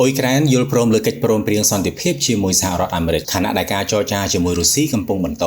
អ៊ុយក្រែនយល់ព្រមលើកិច្ចព្រមព្រៀងសន្តិភាពជាមួយសហរដ្ឋអាមេរិកខណៈដែលការចរចាជាមួយរុស្ស៊ីកំពុងបន្ត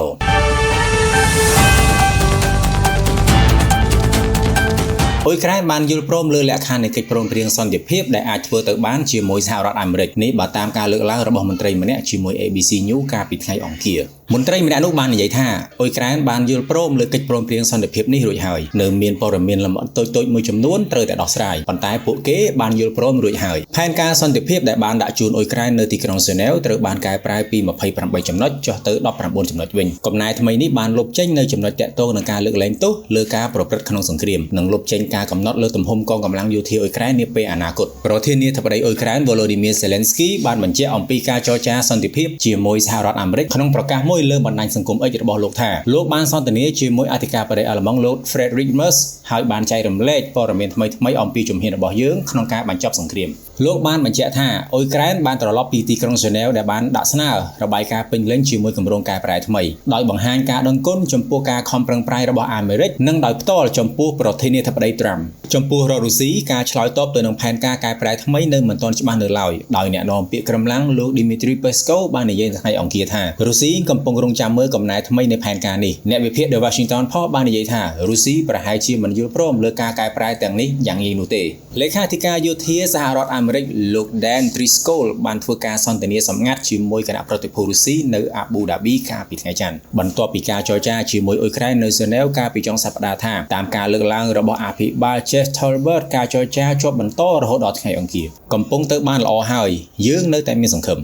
អ៊ុយក្រែនបានយល់ព្រមលើលក្ខខណ្ឌនៃកិច្ចព្រមព្រៀងសន្តិភាពដែលអាចធ្វើទៅបានជាមួយសហរដ្ឋអាមេរិកនេះបើតាមការលើកឡើងរបស់មន្ត្រីម្នាក់ជាមួយ ABC News កាលពីថ្ងៃអង្គារមន្ត្រីម្នាក់នោះបាននិយាយថាអ៊ុយក្រែនបានយល់ព្រមលើកិច្ចព្រមព្រៀងសន្តិភាពនេះរួចហើយនៅមានព័ត៌មានលម្អិតតូចៗមួយចំនួនត្រូវតែដោះស្រាយប៉ុន្តែពួកគេបានយល់ព្រមរួចហើយផែនការសន្តិភាពដែលបានដាក់ជូនអ៊ុយក្រែននៅទីក្រុងហ្សឺណែវត្រូវបានកែប្រែពី28ចំណុចចុះទៅ19ចំណុចវិញកំណែថ្មីនេះបានលុបចេញនៅចំណុចតាក់ទងនឹងការលើកលែងទោសលើការប្រព្រឹត្តក្នុងសង្គ្រាមនិងលុបចេញការកំណត់លើទំហំកងកម្លាំងយោធាអ៊ុយក្រែននាពេលអនាគតប្រធានាធិបតីអ៊ុយក្រែន Volodymyr Zelensky បានបញ្ជាក់អំពីការចរចាសន្តិភាពជាមួយសហរដ្ឋអាមេរិកក្នុងប្រកាសមួយលើបណ្ដាញសង្គម X របស់លោកថាលោកបានសន្ទនាជាមួយអធិការបតីអាល្លឺម៉ង់លោក Friedrich Merz ហើយបានចែករំលែកព័ត៌មានថ្មីៗអំពីជំហានរបស់យើងក្នុងការបញ្ចប់សង្គ្រាមលោកបានបញ្ជាក់ថាអ៊ុយក្រែនបានត្រឡប់ពីទីក្រុងហ្សឺណែវដែលបានដាក់ស្នើរបាយការណ៍ពេញលេញជាមួយគម្រោងកែប្រែថ្មីដោយបង្ហាញការដឹងគុណចំពោះការខំប្រឹងប្រែងរបស់អាមេរិកនិងដោយផ្ទាល់ចំពោះប្រធានាធិបតីត្រាំចំពោះរដ្ឋរុស្ស៊ីការឆ្លើយតបទៅនឹងផែនការកែប្រែថ្មីនៅមិនទាន់ច្បាស់នៅឡើយដោយអ្នកនាំពាក្យក្រមឡាំងលោក Dmitry Peskov បាននិយាយនៅថ្ងៃអង្គារថារុស្ស៊ីកំពុងរងចាំមើលកំណែថ្មីនៃផែនការនេះអ្នកវិភាគ The Washington Post បាននិយាយថារុស្ស៊ីប្រហែលជាមិនយល់ព្រមលើការកែប្រែទាំងនេះយ៉ាងងាយនោះទេលេខាធិការយោធាសហរដ្ឋអាមេរិកលោក Dan Driscoll បានធ្វើការសន្ទនាសម្ងាត់ជាមួយគណៈប្រតិភូរុស្ស៊ីនៅអាប៊ូដាប៊ីកាលពីថ្ងៃច័ន្ទបន្ទាប់ពីការចរចាជាមួយអ៊ុយក្រែននៅហ្សឺណែវកាលពីចុងសប្តាហ៍ថាតាមការលើកឡើងរបស់អភិបាល Jeff Tolbert ការចរចាជាប់បន្តរហូតដល់ថ្ងៃអង្គារកំពុងទៅបានល្អហើយយើងនៅតែមានសង្ឃឹម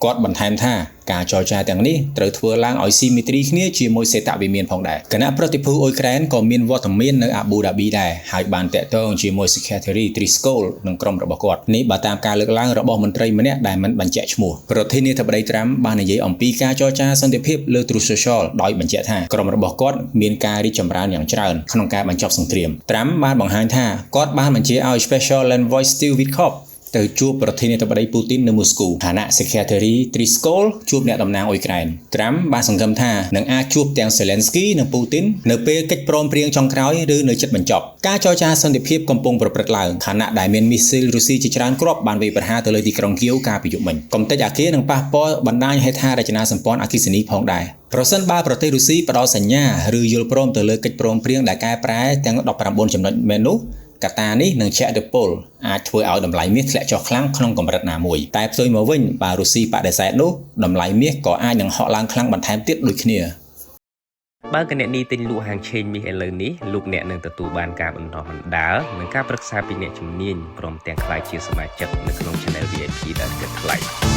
គាត់បន្ថែមថាការចរចាទាំងនេះត្រូវធ្វើឡើងឲ្យស៊ីមីទ្រីគ្នាជាមួយសេតវិមានផងដែរគណៈប្រតិភូអ៊ុយក្រែនក៏មានវត្តមាននៅអាប៊ូដាប៊ីដែរហើយបានតាក់ទងជាមួយ Secretary Driscoll និងក្រុមរបស់គាត់នេះបើតាមការលើកឡើងរបស់មន្ត្រីម្នាក់ដែលមិនបញ្ជាក់ឈ្មោះប្រធានាធិបតីត្រាំបាននិយាយអំពីការចរចាសន្តិភាពលើ Truth Social ដោយបញ្ជាក់ថាក្រុមរបស់គាត់មានការរីកចម្រើនយ៉ាងច្រើនក្នុងការបញ្ចប់សង្គ្រាមត្រាំបានបង្ហាញថាគាត់បានបញ្ជាឲ្យ Special Envoy Steve Witkoff ទៅជួបប្រធានាធិបតីពូទីននៅមូស្គូខណៈ Secretary Driscoll ជួបអ្នកតំណាងអ៊ុយក្រែនត្រាំបានសង្ឃឹមថានឹងអាចជួបទាំង Zelensky និងពូទីននៅពេលកិច្ចព្រមព្រៀងចុងក្រោយឬនៅជិតបញ្ចប់ការចរចាសន្តិភាពកំពុងប្រព្រឹត្តឡើងខណៈដែលមានមីស៊ីលរុស្ស៊ីជាច្រើនគ្រាប់បានវាយប្រហារទៅលើទីក្រុងគៀវកាលពីយប់មិញកំទេចអាគារនឹងប៉ះពាល់បណ្ដាញហេដ្ឋារចនាសម្ព័ន្ធអគ្គិសនីផងដែរប្រសិនបើប្រទេសរុស្ស៊ីផ្ដល់សញ្ញាឬយល់ព្រមទៅលើកិច្ចព្រមព្រៀងដែលកែប្រែទាំង19ចំណុចមែននោះកត្តានេះនឹងជះឥទ្ធិពលអាចធ្វើឲ្យតម្លៃមាសធ្លាក់ចុះខ្លាំងក្នុងកម្រិតណាមួយតែផ្ទុយមកវិញបើរុស្ស៊ីបដិសេធនោះតម្លៃមាសក៏អាចនឹងហក់ឡើងខ្លាំងបន្ថែមទៀតដូចគ្នា បើគណនីទិញលក់ហាងឆេងមាសឥឡូវនេះលោកអ្នកនឹងទទួលបានការបណ្ដុះបណ្ដាលនិងការប្រឹក្សាពីអ្នកជំនាញព្រមទាំងក្លាយជាសមាជិកនៅក្នុង Channel VIP ដែលគិតថ្លៃ។